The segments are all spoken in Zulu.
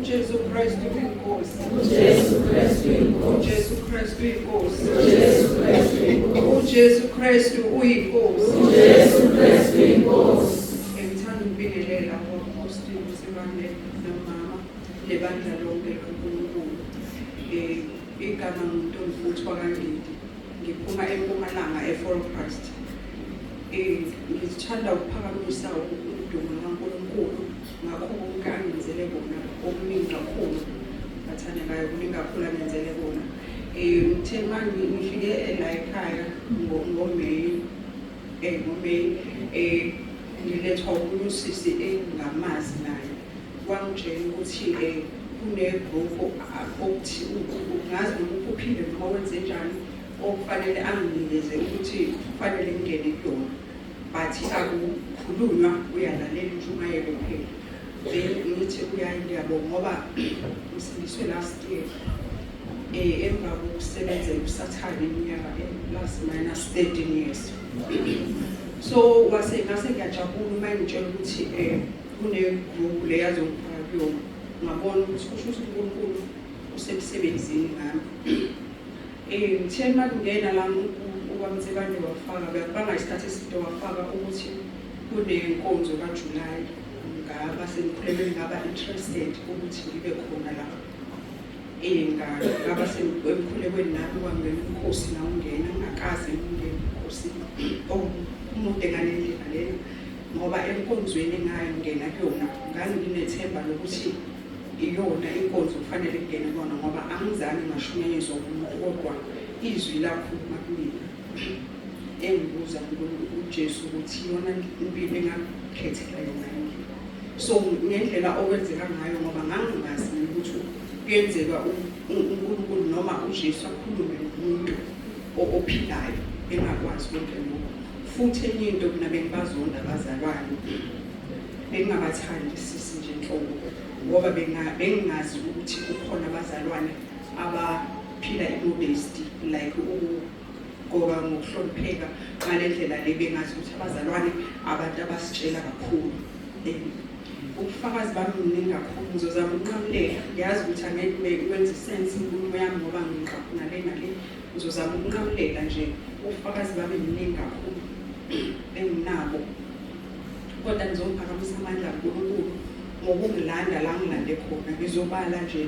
UJesu Kristu inkosi. UJesu Kristu inkosi. UJesu Kristu inkosi. UJesu Kristu inkosi. UJesu Kristu uyinkosi. UJesu Kristu inkosi. Ngithanda ukubingelela ku-Apostle Nsibande nomama nebandla lonke likaNkulunkulu. Igama nguNtombifuthi wakaNgidi. Ngiphuma eMpumalanga eFolcrest. Ngithanda ukuphakamisa udumo lukaNkulunkulu ngakho konke angenzele kona, okuningi kakhulu, bathandekayo, kuningi kakhulu angenzele kona. Ngithe uma ngifike la ekhaya ngoMeyi, ngilethwa omunye usisi engingamazi naye, wangitshela ukuthi kune-group okuthi ngazi noma uphuphile noma wenze njani, okufanele anginikeze ukuthi kufanele ngingene kuyona, but akukhulunywa, uyalalela intshumayelo kuphela. Then ngithi uyayi, ngiyabonga, ngoba ngisindiswe last year emva kokusebenzela uSathane iminyaka plus minus 13 years. So wase ngase ngiyajabula uma ngitshela ukuthi kune-group le yazongifaka kuyona. Ngabona ukuthi kusho ukuthi uNkulunkulu usemsebenzini ngami. Ngithe uma kungena la uBamtsebane wafaka, bekubanga isikhathi eside, wafaka ukuthi kunenkonzo kaJulayi, ngaba semkhulekweni, ngaba interested ukuthi ngibe khona la. Ngaba semkhulekweni nami, kwangena umkhosi, ngawungena ngingakaze ngingene umkhosi omude ngale ndlela lena, ngoba enkonzweni engangena kuyona nganginethemba lokuthi iyona inkonzo kufanele kungene kuyona, ngoba angizange ngashunyayezwa umuntu, kodwa izwi lakhuluma kumina engibuza uJesu ukuthi iyona impilo engakukhethela yona yini. So ngendlela okwenzeka ngayo, ngoba ngangingazi ukuthi kuyenzeka uNkulunkulu noma uJesu akhulume nomuntu ophilayo, engakwazi konke lokho. Futhi enye into, mina bengibazonda abazalwane, bengingabathandi sisi nje nhlobo, ngoba bengingazi ukuthi kukhona abazalwane abaphila i-modesty, like ukugqoka ngokuhlonipheka ngale ndlela le. Bengazi ukuthi abazalwane abantu abasitshela kakhulu. Ubufakazi bami buningi kakhulu, ngizozama ukunqamulela. Ngiyazi ukuthi angeke kwenze sense inkulumo yami ngoba ngiqaphuna le nale. Ngizozama ukunqamulela nje. Ubufakazi bami buningi kakhulu enginabo, kodwa ngizophakamisa amandla kaNkulunkulu ngokungilanda la ngilande khona. Ngizobala nje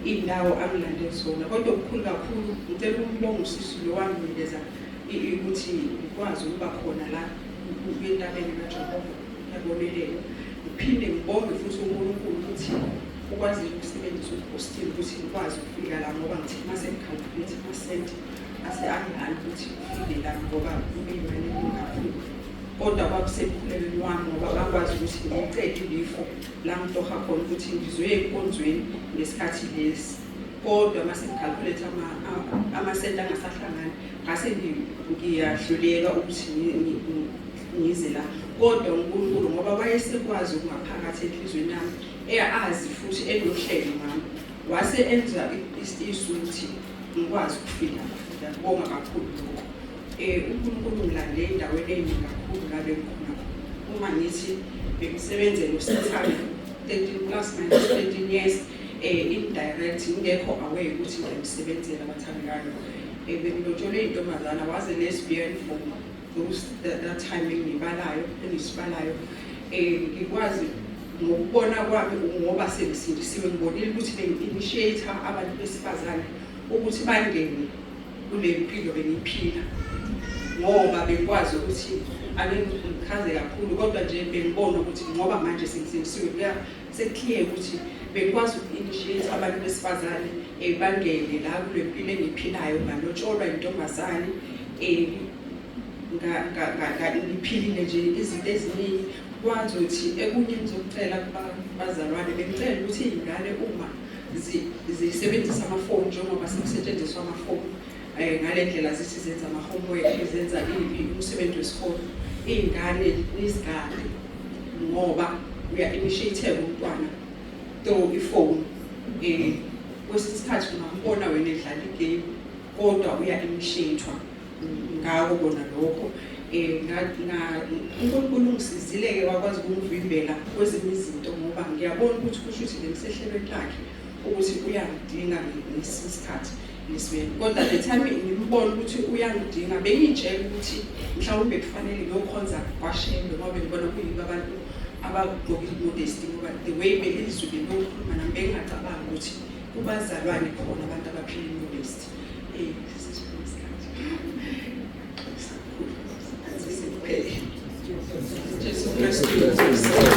iy'ndawo angilande zona, kodwa okukhulu kakhulu ngicela ukumbonga usisi lo wanginikeza ukuthi ngikwazi ukuba khona la entabeni kaJehova yabonelela. Ngiphinde ngibonge futhi uNkulunkulu ukuthi ukwazile ukusebenzisa umpostile ukuthi ngikwazi ukufika la, ngoba ngithe uma sengi-calculate amasenti ase angilani ukuthi ufike la, ngoba kube imali eningi kakhulu. Kodwa kwakusemkhulekweni wami, ngoba ngakwazi ukuthi ngiyicede ilifo la ngitoha khona ukuthi ngizoye enkonzweni ngesikhathi lesi, kodwa uma sengi-calculate amasenti angasahlangani, ngase ngiyahluleka ukuthi ngize la. Kodwa uNkulunkulu, ngoba wayesekwazi ukungaphakathi enhliziyweni yami, eyazi futhi enohlelo ngami, wase enza isu ukuthi ngikwazi ukufika. Ngiyakubonga kakhulu lokho. UNkulunkulu ngilande endaweni eningi kakhulu la bengikhona khona. Uma ngithi bengisebenzela uSathane 13 plus minus 13 years, indirect, ngingekho aware ukuthi ngiyamsebenzela, bathandekayo. Bengilotsholwe intombazana, was a lesbian for those that time engibalayo, engisibalayo. Ngikwazi ngokubona kwami, ngoba sengisindisiwe, ngibonile ukuthi bengi-initiate abantu besifazane ukuthi bangene kule mpilo bengiyiphila, ngoba bengikwazi ukuthi ake ngichaze kakhulu, kodwa nje bengibona ukuthi ngoba manje sengisindisiwe, kuya seku-clear ukuthi bengikwazi uku-initiate abantu besifazane bangene la kule mpilo engiyiphilayo. Ngalotsholwa intombazane, ngiphilile nje izinto eziningi. Kwazothi ekunye ngizokucela kubazalwane, bengicela ukuthi iy'ngane uma zisebenzisa amafoni, njengoba sekusetshenziswa amafoni ngale ndlela, zithi zenza ama-homework, zenza umsebenzi wesikole, iy'ngane nizigade, ngoba uya-initiate umntwana through ifoni. Kwesinye isikhathi ungambona wena edlala i-game, kodwa uya-initiate-wa ngako kona lokho. uNkulunkulu ungisizile-ke wakwazi ukungivimbela kwezinye izinto, ngoba ngiyabona ukuthi kusho ukuthi bengisehlelweni lakhe ukuthi uyangidinga ngesinye isikhathi ngesibeni. Kodwa the time ngimbona ukuthi uyangidinga, bengiyitshela ukuthi mhlawumbe kufanele ngiyokhonza kwaShembe, ngoba bengibona kuyibo abantu abagqoka i-modesty, ngoba the way belizwi belokhuluma nami, bengingacabangi ukuthi kubazalwane khona abantu abaphila i-modesty. Sesifuna isikhathi. Kuphele. Jesu Kristu.